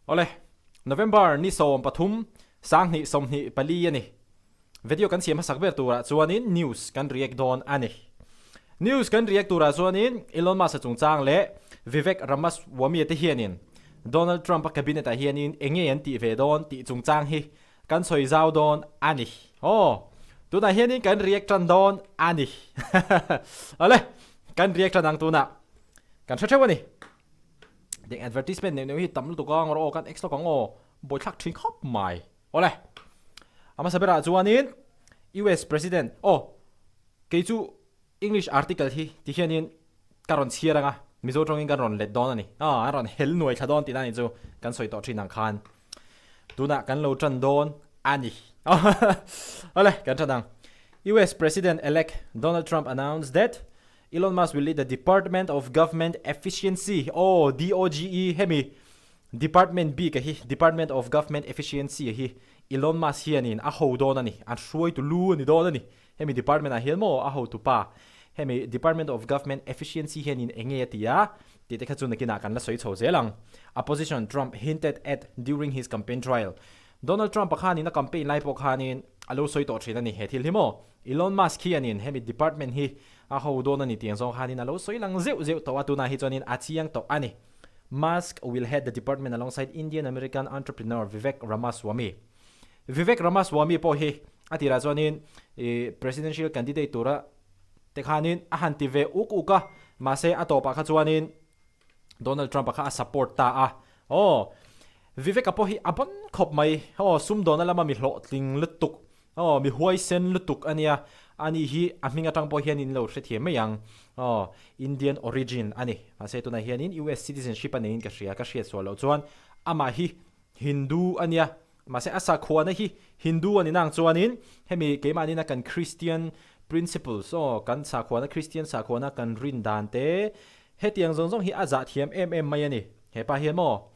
Awle, November ni 13, 2024 a ni. Video kan siam hmasak ber turah chuanin news kan react dawn a ni. News kan react turah chuanin Elon Musk-a chungchang leh Vivek Ramaswamy-a te hianin Donald Trump-a cabinet-ah hianin eng nge an tih ve dawn tih chungchang hi kan sawi zau dawn a ni. Aw, tunah hianin kan react tan dawn a ni. Awle, kan react tan ang tunah. Kan hre theuh a ni. Deng advertisement neuh neuh hi tam lutuk a, ngawr aw kan ex lawk ang aw, buaithlak thin khawp mai. Awle, a hmasa berah chuanin US President, aw, kei chu English article hi ti hianin ka rawn chhiar anga, Mizo tawngin kan rawn let dawn a ni. Aw, an rawn hel nuai thla dawn tihna a ni chu kan sawi tawh thin ang khan. Tunah kan lo tan dawn a ni. Awle, kan tan ang. US President-elect Donald Trump announced that Elon Musk will lead the Department of Government Efficiency, aw, DOGE, hemi Department bik a hi, Department of Government Efficiency a hi Elon Musk hianin a ho dawn a ni, an hruaitu lu a ni dawn a ni. Hemi department ah hian maw a hotu pa, hemi Department of Government Efficiency hianin eng nge a ti a tih te kha chu nakinah kan la sawi chho zel ang. A position Trump hinted at during his campaign trial. Donald Trump-a khanin a campaign lai pawh khanin a lo sawi tawh thin a ni he thil hi maw. Elon Musk hianin hemi department hi a ho dawn a ni tih ang zawng khanin a lo sawi lang zeuh zeuh tawh a, tunah hi chuanin a chiang tawh a ni. Musk will head the department alongside Indian-American entrepreneur Vivek Ramaswamy. Vivek Ramaswamy pawh hi a tirah chuanin presidential candidate tura te khanin a han ti ve uk uk a, mahse a tawpah kha chuanin Donald Trump-a kha a support ta a. Aw, Vivek-a pawh hi a ban khawp mai. Aw, sumdawna lama mi hlawhtling lutuk Aw, mi huaisen lutuk a nia. Ani hi a hming atang pawh hian in lo hrethiam mai ang. Aw, Indian origin a ni. Mahse tunah hianin US citizenship a neiin ka hria, ka hriat sual loh chuan amah hi Hindu a nia. Mahse a sakhuana hi Hindu a ni nang chuanin hemi keimahnin a kan Christian principles, aw, kan sakhuana, Christian sakhuana kan rin dan te hetiang zawng zawng hi a zah thiam em em mai a ni. Hepa hian maw?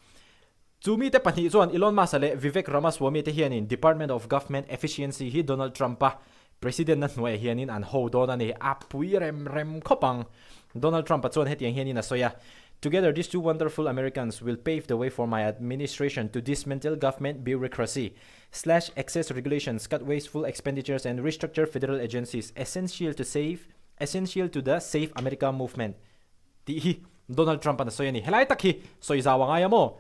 Chu mite pahnih chuan Elon Musk-a leh Vivek Ramaswamy te hianin Department of Government Efficiency hi Donald Trump-a President-na hnuaiah hianin an ho dawn a ni. A pui rem rem khawp ang. Donald Trump-a chuan hetiang hianin a sawi a, Together these two wonderful Americans will pave the way for my administration to dismantle government bureaucracy, slash excess regulations, cut wasteful expenditures and restructure federal agencies essential to save essential to the Save America movement. Tih hi Donald Trump-a'n a sawi a ni. Helai tak hi sawi zau a ngai a maw?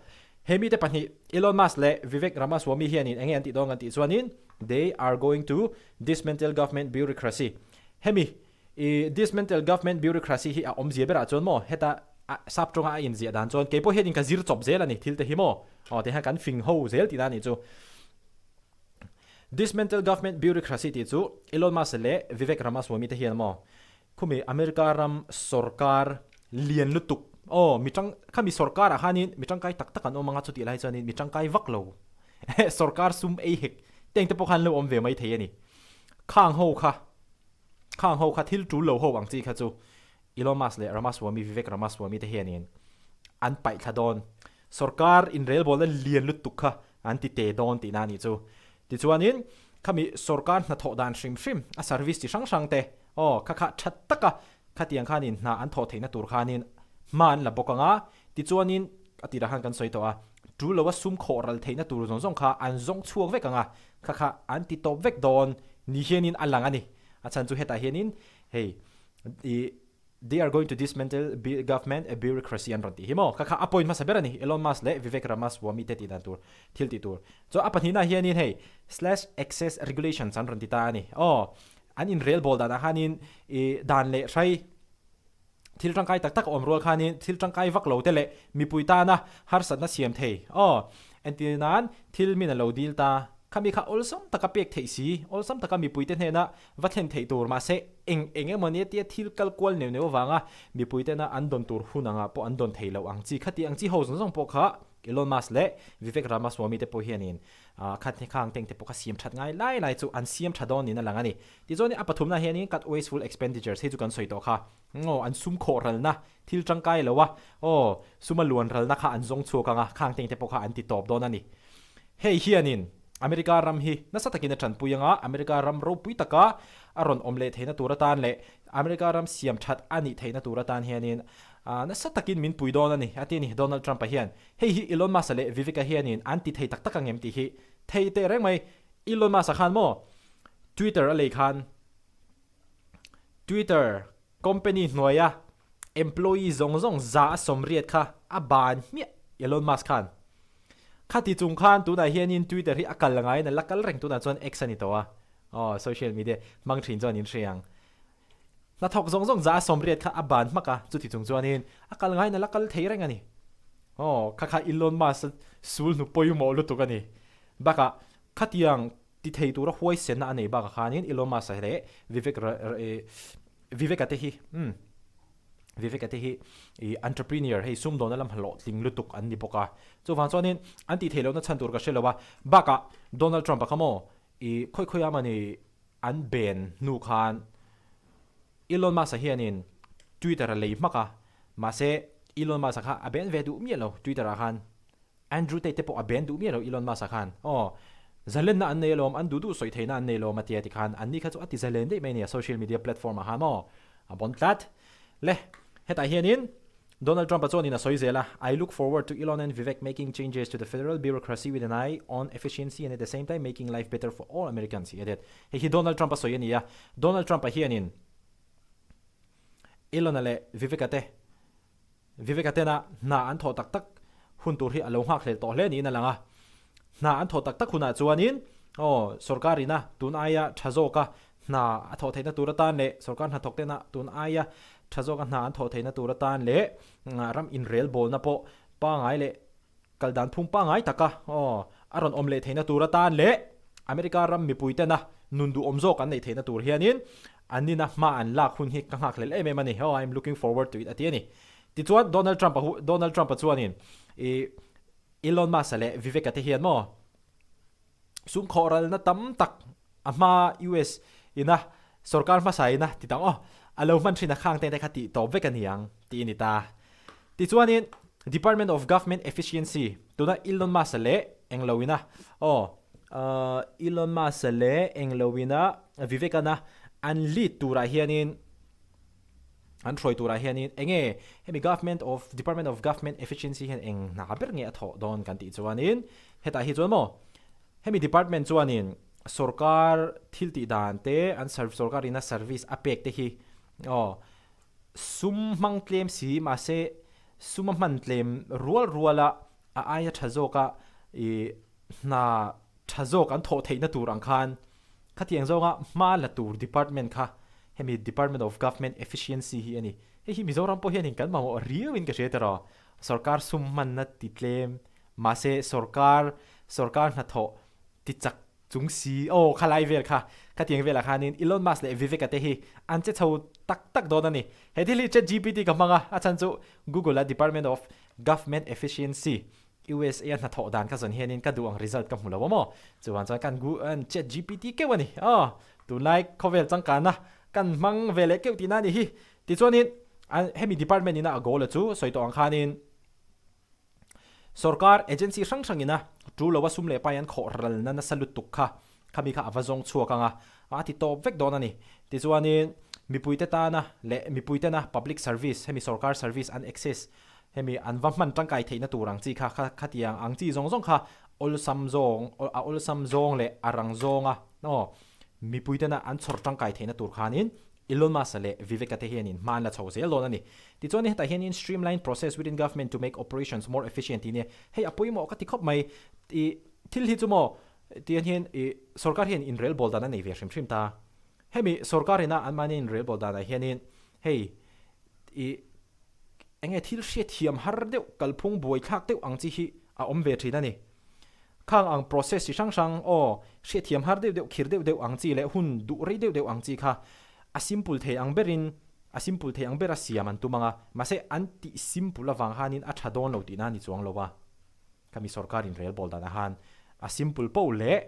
He mite pahnih, Elon Musk leh Vivek Ramaswamy hianin eng nge an tih dawn kan tih chuanin They are going to dismantle government bureaucracy. Hemi i dismantle government bureaucracy hi a awmzia berah chuan maw heta a sap tawnga a inziah dan chuan keipawh hianin ka zir chawp zel a ni thil te hi maw? Aw tihian kan fing ho zel tihna a nih chu. Dismantle government bureaucracy tih chu Elon Musk leh Vivek Ramaswamy te hian maw Khumi America ram sorkar lian lutuk aw mi tang khami sorkar ah khanin mi tangkai tak tak an awm anga chutih lai chuanin mi tangkai vak lo sorkar sum ei hek teng te pawh khan lo awm ve mai thei a ni. Khang ho kha khang ho kha thil tul lo ho ang chi kha chu Elon Musk leh Ramaswamy Vivek Ramaswamy te hianin an paih thla dawn. Sorkar inrelbawlna lian lutuk kha an ti te dawn tihna a nih chu. Tichuanin khami sorkar hnathawh dan hrim hrim a service chi hrang hrang te Aw, kha kha tha taka khatiang khanin hna an thawh theihna tur khanin hma an la bawk ang a, tichuanin a tirah khan kan sawi tawh a, tul loa sum khawh ral theihna tur zawng zawng kha an zawng chhuak vek ang a, kha kha an ti tawp vek dawn ni hianin a lang a ni. A chhan chu hetah hianin hei i They are going to dismantle government a bureaucracy an rawn tih hi maw? Kha kha a point hmasa ber a ni, Elon Musk leh Vivek Ramaswamy te tih dan tur, thil tih tur. Chuan a pahnihna hianin hei slash excess regulations an rawn ti ta a ni. Aw, An inrelbawl danah khanin i dan leh hrai thil tangkai tak tak a awm rual khanin thil tangkai vak lo te leh mipui tana harsatna siam thei aw entir nan thil min a lo dil ta khami kha awlsam taka pek theih si awlsam taka mipui te hnena va thlen theih tur mahse eng eng emaw nia tia thil kal kual neuh neuh avanga mipui tena an dawn tur hun angah pawh an dawn thei loh ang chi khati ang chi ho zawng zawng pawh kha Elon Musk leh Vivek Ramaswamy te pawh hianin Khat hi khang teng te pawh kha siam that ngai lai lai chu an siam tha dawn niin a lang a ni. Tichuan a pathumna hianin cut wasteful expenditures hei chu kan sawi tawh kha. Aw, an sum khawh ralna thil tangkai lo a, aw, suma luan ralna kha an zawng chhuak ang a, khang teng te pawh kha an ti tawp dawn a ni. Hei hianin America ram hi nasa takin a tanpui ang a, America ram ropui taka a rawn awm leh theihna tur atan leh America ram siam that a nih theihna tur atan hianin. Nasa takin min pui dawn a ni, a ti a ni Donald Trump-a hian. Hei hi Elon Musk-a leh Vivek-a hianin an ti thei tak tak ang em tih hi thei teh reng mai. Elon Musk-a khan maw Twitter a lei khan Twitter company hnuaia employee zawng zawng 180 kha a ban hmiah Elon Musk khan. Khati chung khan tunah hianin Twitter hi a kal ngaiin a la kal reng tunah chuan X a ni tawh a. Aw social media hmang thin chuan in hre ang. Hnathawk zawng zawng 180 kha a ban hmak a, chuti chung chuanin a kal ngaiin a la kal thei reng a ni. Aw kha kha Elon Musk a sul hnu pawimawh lutuk a ni. Bakah khatiang ti thei tura huaisenna a nei bakah khanin Elon Musk a leh Vivek Vivek-a te hi umm Vivek-a te hi ih entrepreneur hei sumdawna lam hlawhtling lutuk an ni bawk a. Chuvang chuanin an tih theih lohna chhan tur ka hre lo a. Bakah Donald Trump-a kha maw ih khawi khawi a mawni an ben hnu khan Elon Musk-a hianin Twitter a lei hmak a, mahse Elon Musk-a kha a ben ve duh miah lo Twitter-ah khan. Andrew Tate te pawh a ben duh miah lo Elon Musk-a khan. Aw, zalenna an nei alawm, an duh duh sawi theihna an nei alawm a tia tikhan anni kha chu a ti zalen daih mai a nia social media platform-ah khan maw a bawn tlat. Le, hetah hianin Donald Trump-a chuanin a sawi zel a, I look forward to Elon and Vivek making changes to the federal bureaucracy with an eye on efficiency and at the same time making life better for all Americans tih a det. Hei hi Donald Trump-a sawi a ni a, Donald Trump-a hianin Elon-a leh Vivek-a te Vivek-a tena hna an thawh tak tak hun tur hi a lo nghakhlel tawh hle niin a lang a. Hna an thawh tak tak hunah chuanin aw sorkar ina tun aia tha zawka hna a thawh theihna tur atan leh sorkar hnathawk tena tun aia tha zawka hna an thawh theihna tur atan leh ram inrelbawlna pawh pangai leh Kal dan phung pangai taka aw a rawn awm leh theihna tur atan leh America ram mipui tena nun duhawm zawk an neih theihna tur hianin an nina hma an lak hun hi ka nghakhlel em em a ni. Aw I'm looking forward to it a ti a ni. Tichuan Donald Trump a Donald Trump a chuanin i Elon Musk a leh Vivek a te hian maw Sum khawhralna tam tak a hma US ina sorkar hmasa ina ti dang aw a lo hman thin a khang te te kha tih tawp vek a ni ang tih a ni ta. Tichuanin Department of Government Efficiency tuna Elon Musk-a leh englo ina aw Elon Musk-a leh englo ina Vivek-ana an lead turah hianin an hruai turah hianin enge hemi Government of Department of Government Efficiency hian eng hna ber nge a thawh dawn kan tih chuanin hetah hi chuan maw hemi department chuanin sorkar thil tih dan te an sorkar ina service a pek te hi aw sum hmang tlem si mahse sum a hman tlem rual ruala a aia tha zawka ih hna tha zawk an thawh theihna tur ang khan Khatiang zawnga hma la tur department kha hemi Department of Government Efficiency hi a ni. Hei hi Mizoram pawh hianin kan mamawh riauin ka hria tiraw. Sorkar sum hmanna ti tlem, mahse sorkar sorkar hnathawh ti chak chung si aw khalai vel kha khatiang velah khanin Elon Musk leh Vivek-a te hi an che chho tak tak dawn a ni. He thil hi ChatGPT ka hmang a, a chhan chu Google-a Department of Government Efficiency USA a hnathawh dan ka zawn hianin ka duh ang result ka hmu lo a maw? Chuvang chuan kan gu an chat GPT keuh a ni. Aw, tunlai khawvel changkana kan hmang ve leh keuh tihna a ni hi. Tichuanin an hemi department ina a goal a chu sawi tawh ang khanin sorkar agency hrang hrang ina tu lo a sum leh pai an khawh ralna nasa lutuk kha Khami kha a va zawng chhuak ang a, a ti tawp vek dawn a ni. Tichuanin mipuite tana leh mipuitena public service, hemi sorkar service an access, hemi an va hman tangkai theihna tur ang chi kha, kha khatiang ang chi zawng zawng kha awlsam zawng, a awlsam zawng leh a rang zawnga aw mipuitena an chhawr tangkai theihna tur khanin Elon Musk-a leh Vivek-a te hianin hma an la chho zel dawn a ni. Tichuanin hetah hianin streamline process within government to make operations more efficient tih nia, hei a pawimawh ka ti khawp mai. Ih thil hi chu maw Tiang hian i sorkar hian inrelbawl dan a nei ve hrim hrim ta. Hemi sorkar ina anmahni inrelbawl danah hianin hei i enge thil hriatthiam har deuh kalphung buaithlak deuh ang chi hi a awm ve thin a ni. Khang ang process chi hrang hrang aw hriatthiam har deuh deuh khir deuh deuh ang chi leh hun duh rei deuh deuh ang chi kha a simple thei ang berin a simple thei ang bera siam an tum ang a, mahse an tih simple avang khanin a tha dawn lo tihna a ni chuang lo a. Khami sorkar in relbawl dan a han a simple poh leh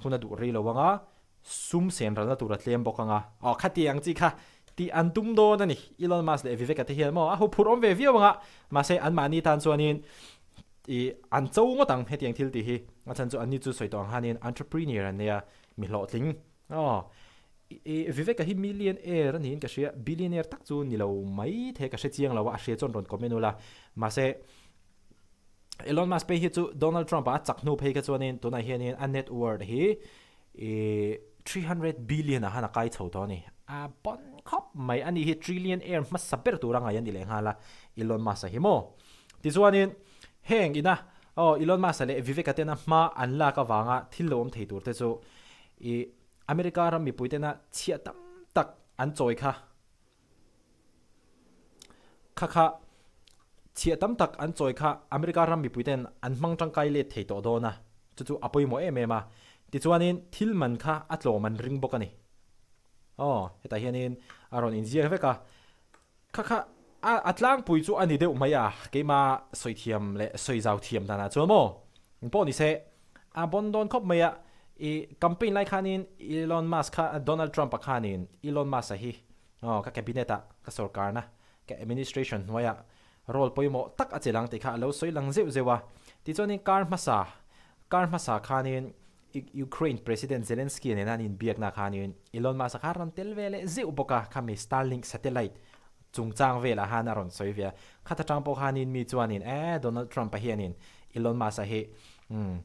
hun a duh rei lo anga sum sen ralna tur a tlem bawk anga aw khati ang chi kha tih an tum dawn a ni. Elon Musk leh Vivek-a te hian maw a huphurh awm ve viau anga mahse anmahni tan chuanin ih an cho ngawt ang hetiang thil tih hi a chhan chu anni chu sawi tawh ang khanin entrepreneur an nia mi hlawhtling aw. I Vivek-a hi millionaire a niin ka hria, billionaire tak chu ni lo mai thei ka hre chiang lo a, a hria chuan rawn comment ula. Mahse, Elon Musk phei hi chu Donald Trump-a a chak hnu phei kha chuanin tunah hianin a net worth hi i 300 billion ah khan a kai chho tawh a ni. A pawn khawp mai a ni hi trillionaire hmasa ber tura ngaih a ni leh nghal a, Elon Musk-a hi maw. Tichuanin heng ina aw Elon Musk-a leh Vivek-a tena hma an lak avanga thil lo awm thei tur te chu i America ram mipui tena chhiah tam tak an chawi kha. Kha kha chhiah tam tak an chawi kha America ram mipui ten an hmang tangkai let thei tawh dawn a, chu chu a pawimawh em em a. Tichuanin thil man kha a tlawm an ring bawk a ni. Aw, hetah hianin a rawn inziak vek a. Kha kha a a tlangpui chu a ni deuh mai a, keima sawi thiam leh sawi zau thiam danah chuan maw pawh ni se a bawn dawn khawp mai a. I campaign lai khanin Elon Musk kha Donald Trump-a khanin Elon Musk-a hi Aw, ka cabinet ah, ka sorkarna, ka administration hnuaiah role pawimawh tak a chelh ang tih kha a lo sawi lang zeuh zeuh a. Tichuanin kar hmasa, kar hmasa khanin Ukraine President Zelensky nena an inbiakna khanin Elon Musk-a kha a rawn tel ve leh zeuh bawk a, khami Starlink satellite chungchang velah khan a rawn sawi ve a. Khat atang pawh khanin mi chuanin eh Donald Trump-a hianin Elon Musk-a hi umm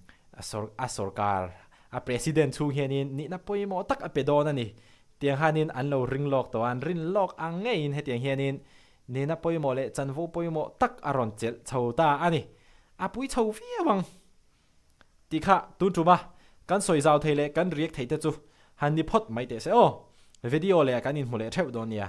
a sorkar, a president chhung hianin nihna pawimawh tak a pe dawn a ni Tiang hianin an lo ring lawk tawh a, an rin lawk ang ngeiin hetiang hianin nihna pawimawh leh chanvo pawimawh tak a rawn chelh chho ta a ni. A pui chho viau ang tih kha tun tum a, kan sawi zau thei leh kan riak theih te chu han ni phawt mai teh se aw. Video leh ah kan inhmu leh theuh dawn nia.